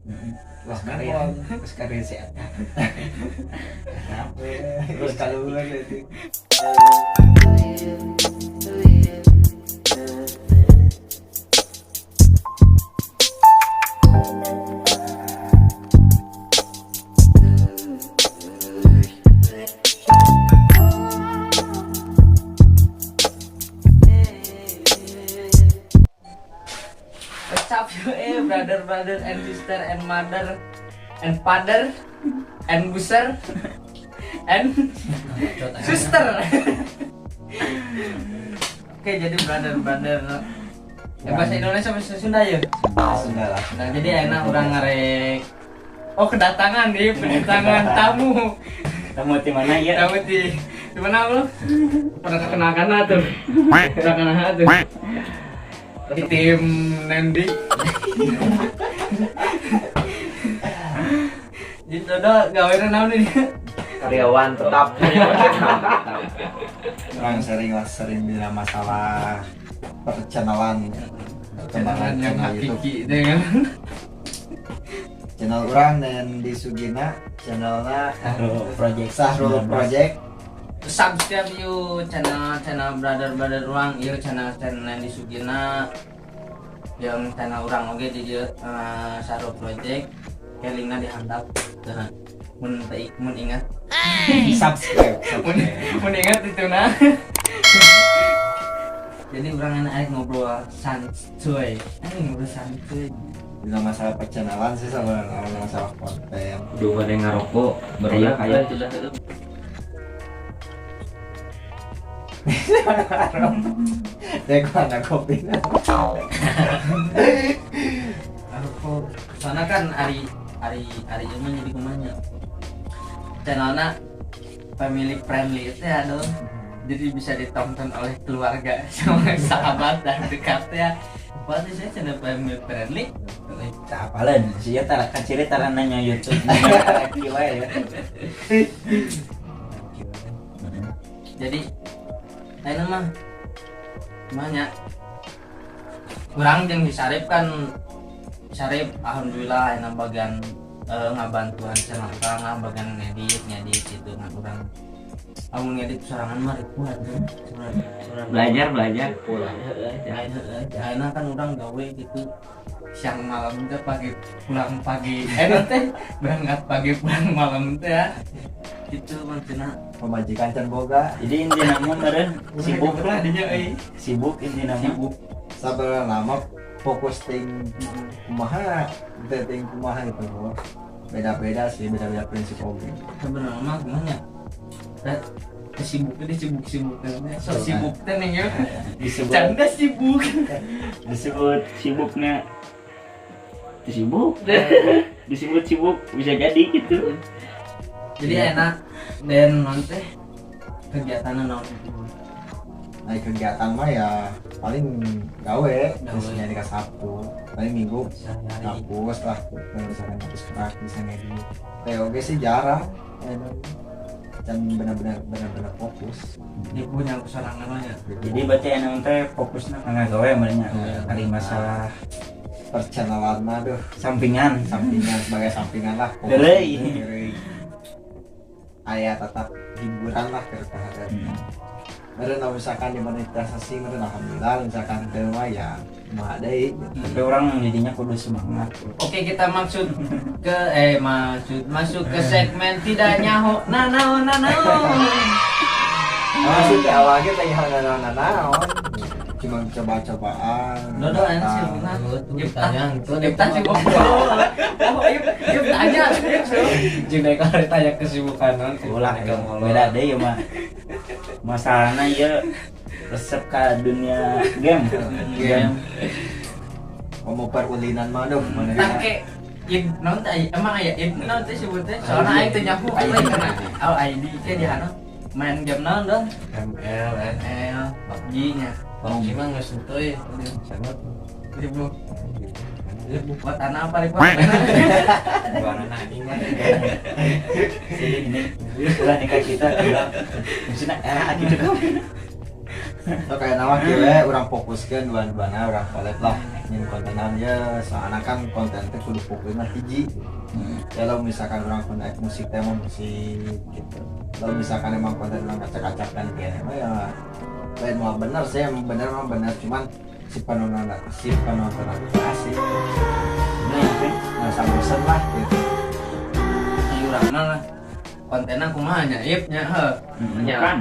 Wah, karya. Terus karya si eta. Terus keluar itu. What's up you brother brother and sister and mother and father and buser and sister. Oke, jadi brother brother bahasa Indonesia, bahasa Sunda ya? Sudah lah. Nah, jadi enak orang ngarek. Oh, kedatangan nih, kedatangan tamu. Tamu di mana ya? Tamu di mana lu? Pernah kenalkan tuh. Pernah kenal tuh. Di tim Nendi. Jadi Dodo gawean naon nih? Karyawan tetap. Orang sering lah, sering bila masalah percanalan, Kenalan yang channel YouTube. hakiki deh kan. Channel orang dan di Sugina channelnya Sahrul Project. Sahrul Project. Subscribe yuk channel channel brother brother ruang, yuk channel channel Nendi Sugina, yang channel orang oke di dieu, Sahrul Project kelingna dihandap. Tah, mun teu mun ingat. Subscribe. Mun mun ingat itu nah. Jadi orang enak arek ngobrol santuy, ini ngobrol santuy. Bila masalah percanalan sih sama masalah konten. Udah pada ngarokok, Ayo, ayo. Sudah. Dek mana kopi? Aku soalnya kan ari ari ari ieu mah jadi kumanya channelna family friendly itu ya dong, jadi bisa ditonton oleh keluarga sama sahabat dan dekat ya. Berarti saya channel family friendly. Tak apalan, sih ya tara kaciri tara nanya YouTube. Kieu wae ya. Jadi ayeuna mah banyak kurang jeung si Sarip kan. Sarip alhamdulillah ayeuna bagian ngabantuan channel urang lah, bagian ngedit ngedit gitu. Ngan urang amun ngedit sorangan mah ripuh atuh. Belajar, belajar. Ayeuna kan urang gawe gitu siang malam teh, pagi pulang pagi, teh berangkat pagi pulang malam teh ya gitu maksudnya. Pemajikan can boga. Jadi intina mah meureun sibuk lah. Tadinya euy. Sibuk intina mah. Sibuk. Sabar lama fokus ting kumaha teh, ting kumaha gitu. Beda-beda sih, beda-beda prinsip oke. Sebenarnya mah gimana ya, sibuk teh sibuk sibuk teh so sibuk teh nih ya. Disebut canda sibuk. Disebut sibuknya sibuk. Disebut sibuk bisa jadi gitu. Jadi enak dan non teh kegiatannya non? Nah, kegiatan mah ya paling gawe, Gawe. biasanya di Sabtu paling Minggu sehari-hari. Kampus lah, kalau misalkan kampus kerak bisa ngedit teh oke sih jarang dan benar-benar fokus. Ibu yang kesorangan mah ya. Jadi berarti emang teh fokusnya ka ngagawe meureun nya. Ari masalah percanalan mah duh sampingan. Sampingan, sebagai sampingan lah fokus. Deuleu. Deuleu. Aya tetap hiburan lah ke terhadap meureun. Lamun misalkan dimonetisasi meureun alhamdulillah, misalkan teu mah ya kumaha deui gitu. Tapi orang jadinya kudu semangat. Oke, kita maksud ke maksud masuk ke segmen tidak nyaho nanao nanao. Maksud teh awal kita yang naon cuma coba-cobaan. Dodo enak sih gimana? Ditanya itu. Ipta sibuk. Oh, yuk, yuk tanya. Jeung daek kalau ditanya kesibukan non. Ulah beda deh ya mah. Masalahnya ya resep ke dunia game. Game. Mau perulinan mah duh mana. Tangke id naon teh emang aya id naon teh sebutnya? Soalnya aing teh nyaho euy kana oh ID ke di hano main game naon dong? ML. ML, PUBG nya. PUBG mah geus henteu euy. Sangat. Ribu buat anak apa ribu? Warna anjing mah. Jadi ini ulah nikah kita ulah maksudnya era gitu kan. So kayak nama kieu we urang fokuskeun dua-duana urang collab lah nyin kontenan ya soalna kan konten teh kudu fokusna hiji. Ya lo misalkan orang konten musik tema musik gitu. Lo misalkan emang konten orang kacak-kacak dan kayaknya mah ya lain mah bener sih, emang bener mah bener cuman si penonton aku asik. Nah, nggak bosen lah gitu. Ieu urang mah lah kontenna kumaha nya ip nya heuh. Bukan.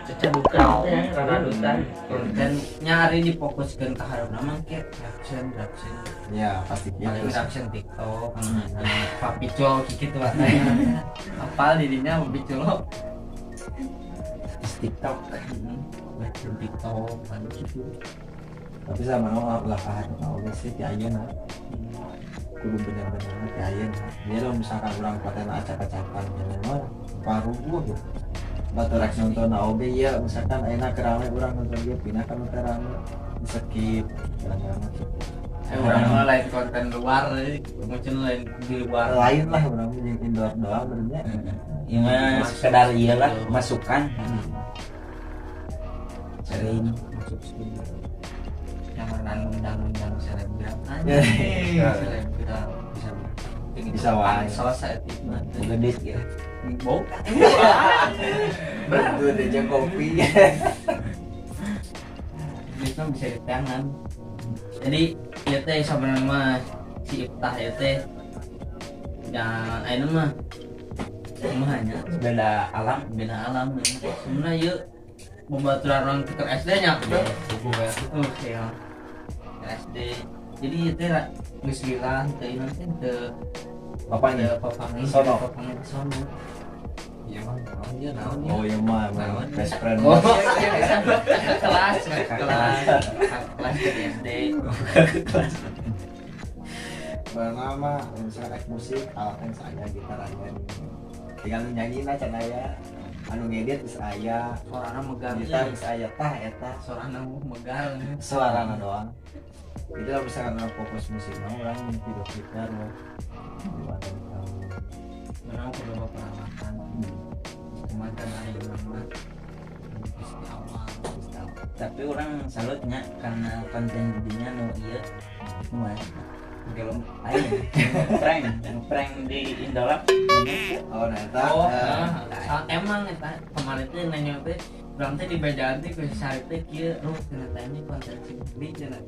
Cecadukan teh raradutan. Konten nyari difokuskeun ka hareupna mah ke reaction. Ya pasti gitu. Paling reaction TikTok, papicol kitu lah. Apal didinya papicol. TikTok. Reaction TikTok anu kitu. Tapi sama nama ulah kaharepna oge sih ti ayeuna. Kudu bener-bener ti ayeuna. Dia lo misalkan urang konten acak-acakan gini mah paruguh gitu. Batur rek nonton oge ieu misalkan ayeuna keur rame urang nonton ieu pindah ka nu teu rame di skip kadang-kadang gitu. Urang mah lain konten luar jadi mungkin lain di luar. Lain lah urang mah jeung indoor doang benernya. Ieu mah sekedar ieu lah masukan. Sering masuk studio. Yang undang-undang selebgram aja. Selebgram bisa wae. Selesai mah. Gede ya. Bau. Berdua aja kopi. Itu bisa di tangan. Jadi ieu teh sabenerna mah si Iftah ieu teh dan ayeuna mah kumaha nya beda alam sebenarnya ieu pembaturan orang ke SD nya Buku ya. Oke ya. SD. Jadi ieu teh geus lila teh ieu teh teu Bapaknya papangi Sono. Papangi sono. Iya mah, naon ieu naon ieu. Oh iya mah, best friend. Oh, kelas kelas di SD. Kelas. Bernama misalkan ek musik, alatnya saya gitar aja. Tinggal nyanyi lah can aya. Anu ngedit geus aya, Suarana megar. gitar geus aya tah eta. Suarana megar. Suarana doang. Jadi lah misalkan orang fokus musik mah urang video gitar mah. Menang kudu bawa peralatan. Cuman kan ayeuna mah geus di awal. Tapi orang salutnya karena konten jadinya nu ieu nu Film aing prank di Indolab. Oh, nah eta. Oh, emang eta kemarin teh nanya teh urang teh di bejaan teh ku si Sarip teh kieu ruh cenah teh ini konten si beli cenah.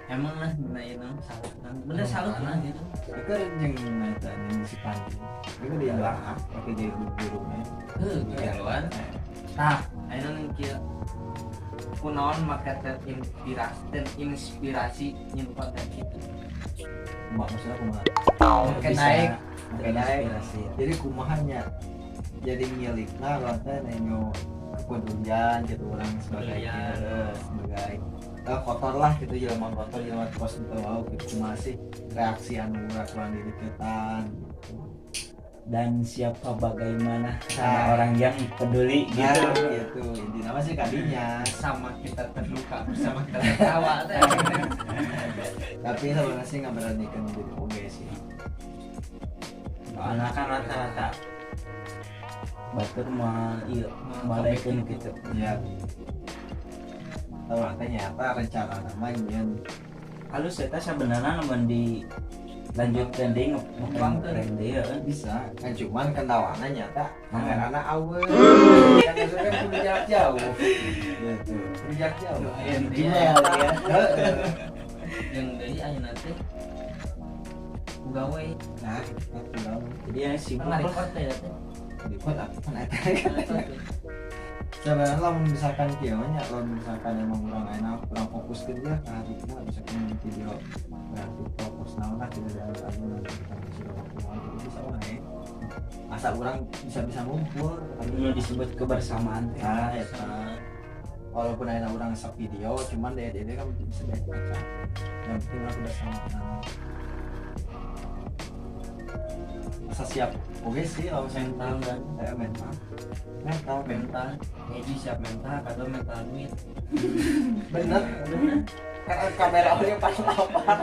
Emang lah bener ieu mah salut lah. Bener salut lah gitu. Keur jeung eta jeung si Panji. Ieu di Indolab pakai jadi guru-gurunya. Heuh, kieuan. Tah, ayeuna nu kieu kunaon make terinspirasi nyin konten kitu. Kumaha maksudna kumaha? Make naik, make naik. Jadi kumahanya jadi ngilikna urang teh nenyo kepedulian gitu orang sebagai sebagai kotor lah gitu jelema kotor jelema kos teu wau gitu kumaha sih reaksi anu urang di deketan gitu. Dan siapa bagaimana sama orang yang peduli gitu. Nah, gitu intinya mah sih kadinya sama kita terluka bersama kita tertawa. Tapi sebenarnya sih nggak beranikan jadi oge sih. Soalnya kan rata-rata batur mah iya balekeun gitu. Iya. Tahu ternyata rencana namanya halus eta sebenarnya lamun di lanjutkan deui ngeprank deui kan bisa kan cuman kendalana nyata kamerana aweun kan maksudnya kudu jarak jauh gitu kudu jarak jauh dijual ya heeh jeung deui ayeuna teh gawe nah kita gawe jadi yang sibuk record teh ya teh record apa kan eta sebenarnya lah misalkan kieu nya lamun misalkan emang urang enak kurang fokus kerja ka hareupeuna misalkan video berarti fokus naon lah tidak ada anu nanti kita masih waktu jadi bisa wae asa urang bisa ngumpul nu disebut kebersamaan nah eta walaupun ayeuna urang sak video cuman dede kan bisa dibaca yang penting urang kebersamaan asa siap oke sih kalau mental kan mental jadi siap mental atau mental duit bener karena kamera awalnya pas lapar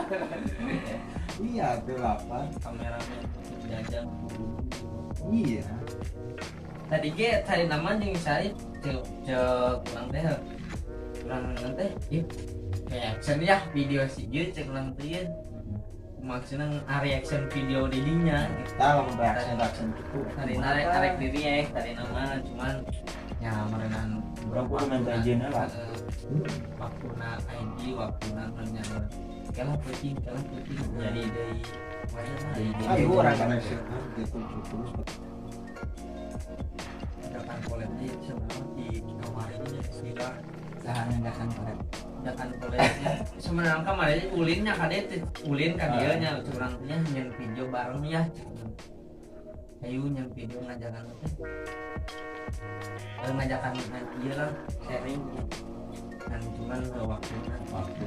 iya tuh lapar kameramen jajan iya Tadi ge tadi nama jeung Sarip cek cek urang teh. Urang teh ieu reaction ya video si ieu cek urang teh ieu. Maksudnya reaction video didinya gitu. Tah lamun reaction gitu. Tadi narek arek diri ya, tadi nama cuman ya merenan Urang kudu minta izin lah. Waktuna IG, waktuna nya kalah penting jadi deui wae. Ayo urang reaction gitu terus. Ajakan collab-nya sebenarnya di kemarin ini sila saha ngajakan collab. Ajakan collab-nya sebenarnya kemarin ulinnya kade ulin ka dieu nya curang nya nyen video bareng ya. Ayo nyen video ngajakan teh. Ngajakan ieu lah sharing kan cuman waktunya waktu.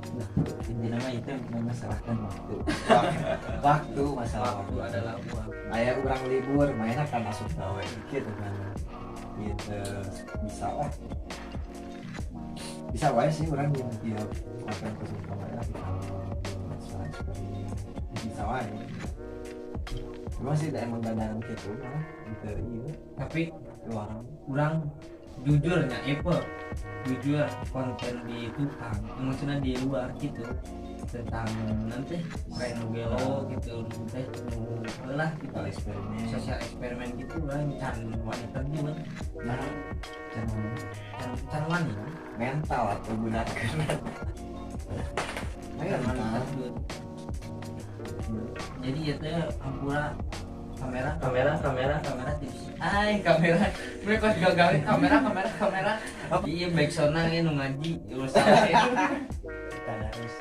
Nah, intinya mah itu memasalahkan waktu. Waktu masalah waktu adalah uang. Aya urang libur mainnya kan asup gawe gitu kan. Gitu bisa lah. Bisa wae sih urang yang dia konten khusus gawe lah bisa wae. Cuma sih emang dandan gitu mah gitu iya. Tapi urang jujurnya Apple jujur konten di tukang maksudnya di luar gitu tentang nanti kayak nu gelo gitu teh nu lah gitu eksperimen sosial eksperimen gitu lah can wanita juga nah can wani mental atau gunakan mental jadi ya teh ampura kamera tips ay kamera mereka gagal kamera iya backsoundna ge nu ngaji urusan tadarus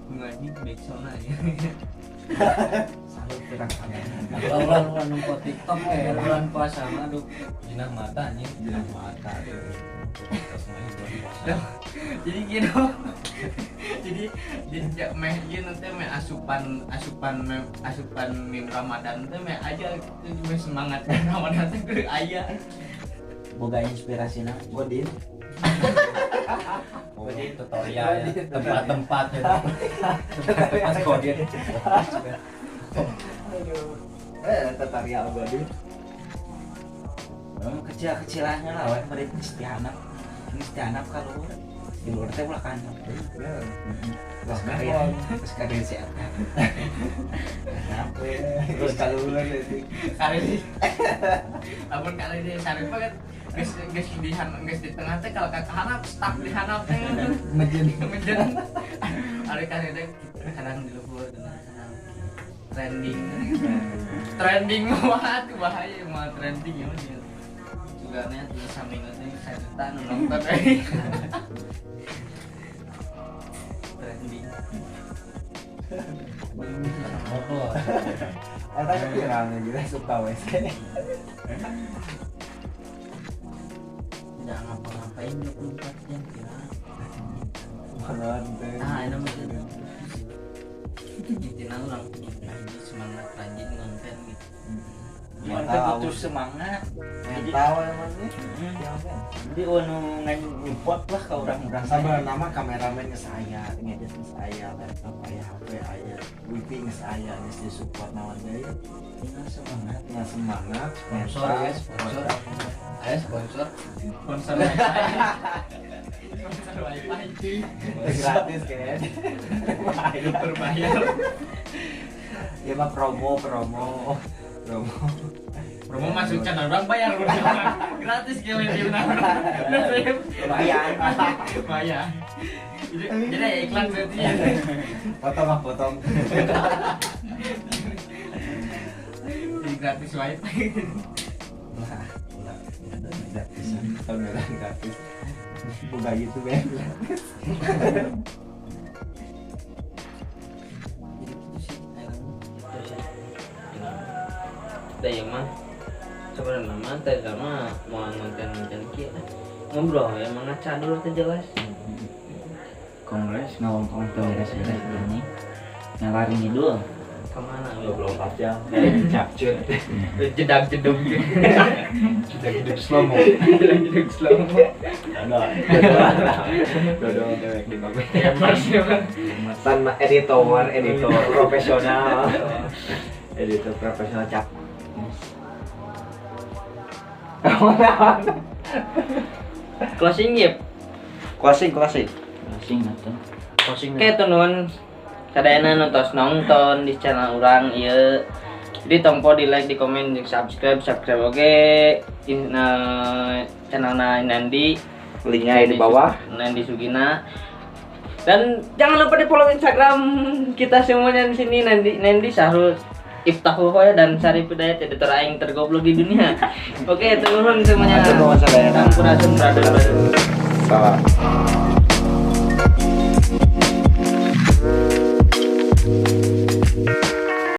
ngaji backsoundna ya salut kurang kamera ulah nempo TikTok bulan puasa mah aduh jinah mata anjing jinah mata jadi gitu jadi meh ieu nanti meh asupan mim Ramadan teh meh aja meh semangat Ramadan teh kudu aya boga inspirasina godin godin tutorial ya tempat-tempat ya tempat godin aduh tutorial godin memang kecil-kecilannya lah we murid istihanap kalau di luar teh ulah kan terus karir si eta terus kaluhur deui karir lamun karir di sarip mah kan geus di geus di tengah teh kalau ka hanap stuck di hanap teh mejen ari karir teh kadang di luhur trending mah tuh bahaya mah trending ya mah sugana tuh saminggu teh sajuta nu nonton euy trending eta piralnya juga suka WC tidak ngapa-ngapain 24 jam viral malah teh nah ini mah intinya orang semangat rajin ngonten gitu Mental butuh semangat mental emangnya jadi anu nyupport lah ke orang-orang sabar nama kameramen geus aya ngedit geus aya laptop aya HP aya wifi geus aya geus disupport naon deui tinggal semangat sponsor ya sponsor ayo sponsor sponsor wifi gratis kayaknya berbayar ya mah promo masuk channel orang bayar gratis kali di lumayan jadi iklan berarti potong jadi gratis wifi lah gratis gratis buka gitu ben gratis jadi gitu sih da ieu mah sebenarnya mah teh mah mau ngonten-ngonten kieu ngobrol ya mah ngaca dulu teh jelas. Kongres ngawong-ngawong teh beres-beres ini ngalari ngidul kemana 24 jam capcun jedag-jedug jedag-jedug slow mo jedag-jedug slow mo dodol dewek di bagus gamers tan editor profesional Editor profesional cap. Closing ya. Closing. Closing nonton. Closing. Oke, teman-teman. Sadayana nonton nonton di channel urang ieu. Jadi tong poho di like, di komen, di subscribe oke. Channelna Nandi, linknya di bawah. Nandi Sugina. Dan jangan lupa di follow Instagram kita semuanya di sini, Nandi Sahrul Iftahul Khoya dan Sarif Hidayat, editor aing tergoblok di dunia. Oke, turun semuanya. Sampurasun. Sampurasun, brother. Salam.